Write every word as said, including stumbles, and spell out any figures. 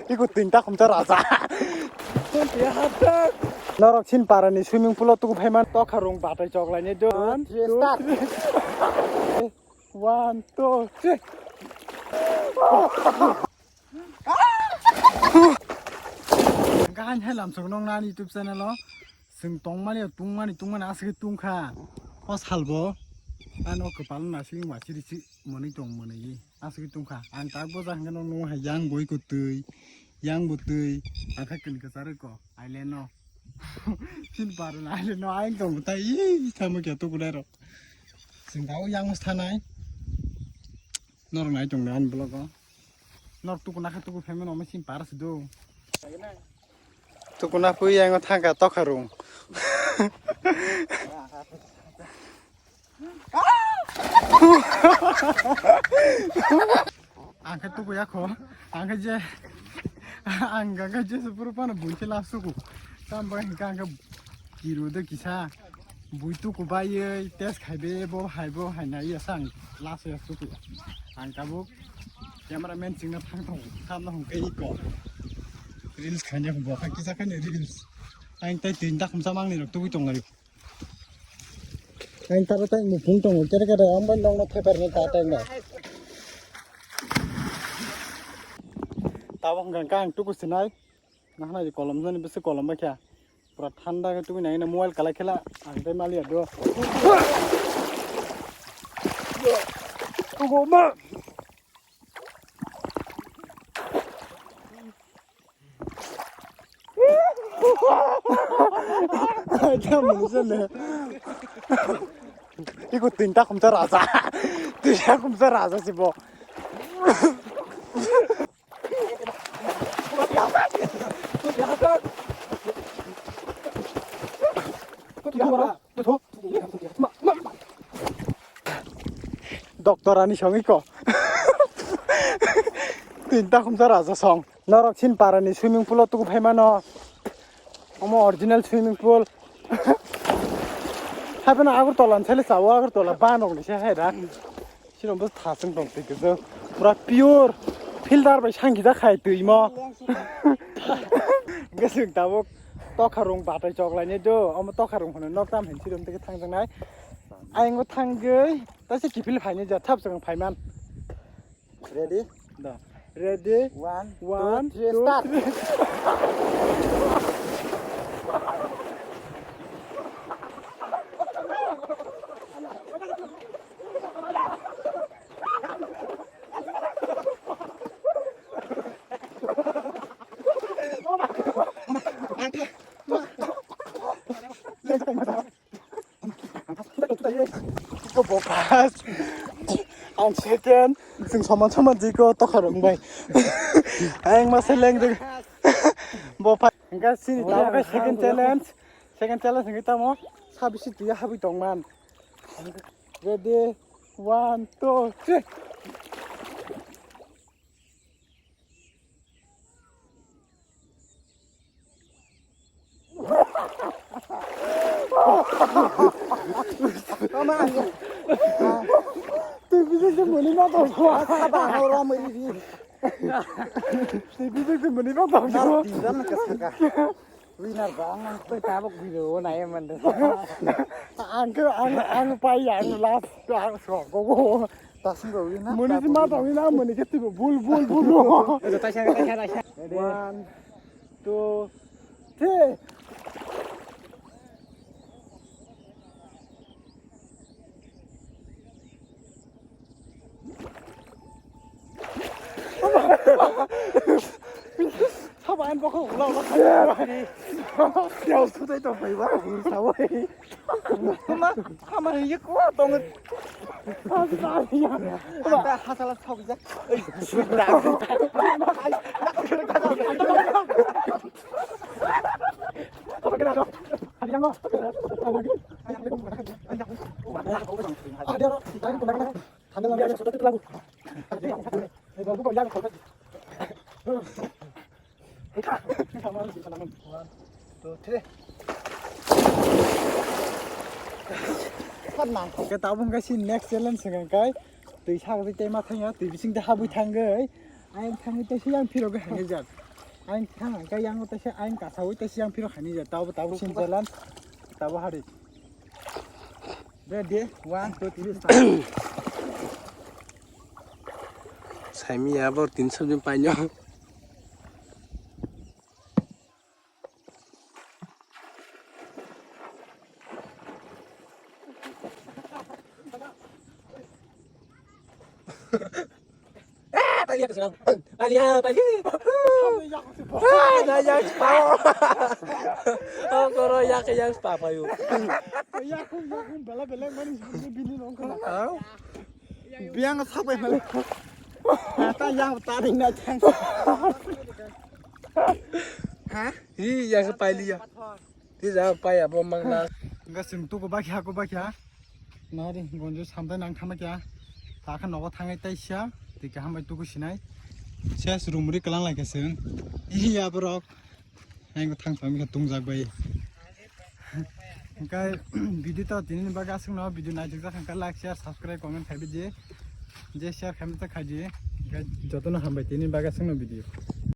Iko tinta khumsa raja. Norok sin parani swimming pool o tuku phaiman tokha rung batai choklai ni do. One, two, three. One, two, three. Gahan hai lamsok nong nani YouTube channel o. Chwng tongmani, tungmani, tungmani aswk tungkha. O salbo ano kwpal no naising wachiri si mwnwi tong mwnwi aswk tungkha. Ang tak bo jang no nung hai yang boi kwtwi, yang bwtwi, akha kini kwcharwi ko island no. Sin par no island no ayang tong tai, ih, tamo kya tukunai rok. Chwng tabo yang thanai. Norok nai tong nai ani vlog o. Norok tukuna khe tuku phaimano omo chini para se do. Tukuna pui yang thangka tokha rung. Ang khe tuku yakho. Ang khe je ang khe je supuru pano buiche last suku. Tam bai hingka ang khe kiru de kisa. Bui tuku baiwi test khaibe bo hai bo hai nai ya sang last ya suku. Ang tabuk camera man chingna thang thang khamna hung khe iko. Reels khaina hung bo kha kisa khaina reels. Ang tai tin dakhum samangni rok tugui tong lai. Ang tara tai mupung tong kere kere ambai nongno theper ni ta tai na. Tabuk hung kha ang tuku sinai. Nahana je kolom jani bisi kolom ba kya. Pura thanda ke tumi nai na mobile kala khela ang tai mali ado. Tugo ma. Ai ta mun jane. Iko tinta khumsa raja. Tinta khumsa raja si bo. Doctor ani songwi ko. Tinta khumsa raja song. Norok sin parani swimming pool o tuku phaimano. Omo original swimming pool. Haibano Agartala ni sale chawo Agartala banok ni se hai da. Sirok bo thasung tong twi kwchwng. Pura pure filter bai sangjak khai twi mo. Hwnkhe chwng tabuk tokha rung batai choklai ni do. Omo tokha rung hwnwi nok tam hin sirok twi thangjaknai. Ayang o thangwi taisa kiphil phaini ja thap chwng phaiman. Ready? Da. Ready? One, one, two, three, two, start. Three. Iko bo first. Ang second. Chwng soman soman jiko tokha rok bai. Ang ma seleng de. Bo first. Hingke sini tamo ke second challenge. Second challenge hingke tamo. Sabisi tuya habui tongman. Ready? One, two, three. Twi bijak se mwnwi ma tong kho. Saba ho rom ri ri. Twi bijak se mwnwi ma tong kho. Nar twi jam ka saka. Winner ba ang twi tabok video nai man de. Ang ke ang ang pai ang last ang so go go. Tasing go winner. Mwnwi se ma tong na mwnwi ke twi bul bul bul. Taisa taisa taisa. One, two, three. Saban bokol ulo ulo khai. Yau sutai to bai ba sawai. Hama hama ye ko tong. Anta hasala thok jak. Ke tabung kai si next challenge se kai. Twi sak twi tei ma thangya twi bising tei habwi thangwi. Ayang thangwi tei se yang phirogwi hangwi jak. Aing thang, hingke yang tei se aing kasaui tei se yang phiro khaini je. Tabo, tabo sin jalan. Tabo hari. Ready? One, two, three, start. Saimi ya bor tin sabjin paino. Alia, pali. Ah, na yang spa. Oh, koro yak yang spa payu. Yaku, yaku, bela, bela, mani bini nongkha. Au. Biang sapai male. Kata yang taring na chang. Ha? Hi, yang pali ya. Tei ja pai abo mangna. Hingke chwng tuku bakya, haku bakya. Nari gonjo samtai nang thangma kya. Takha nogo thangai tei sia. Tei kaham bai tuku sinai. Ses rumri kelang lai khe chwng. Iya borok. Ang thang thang khe tungjak bai. Hingke video to tini ni bagwi aswk no video naijak jak hingke like, share, subscribe, comment khai bidi. Je share khai mata khai di. Hingke jotono hambai tini bagwi aswk no video.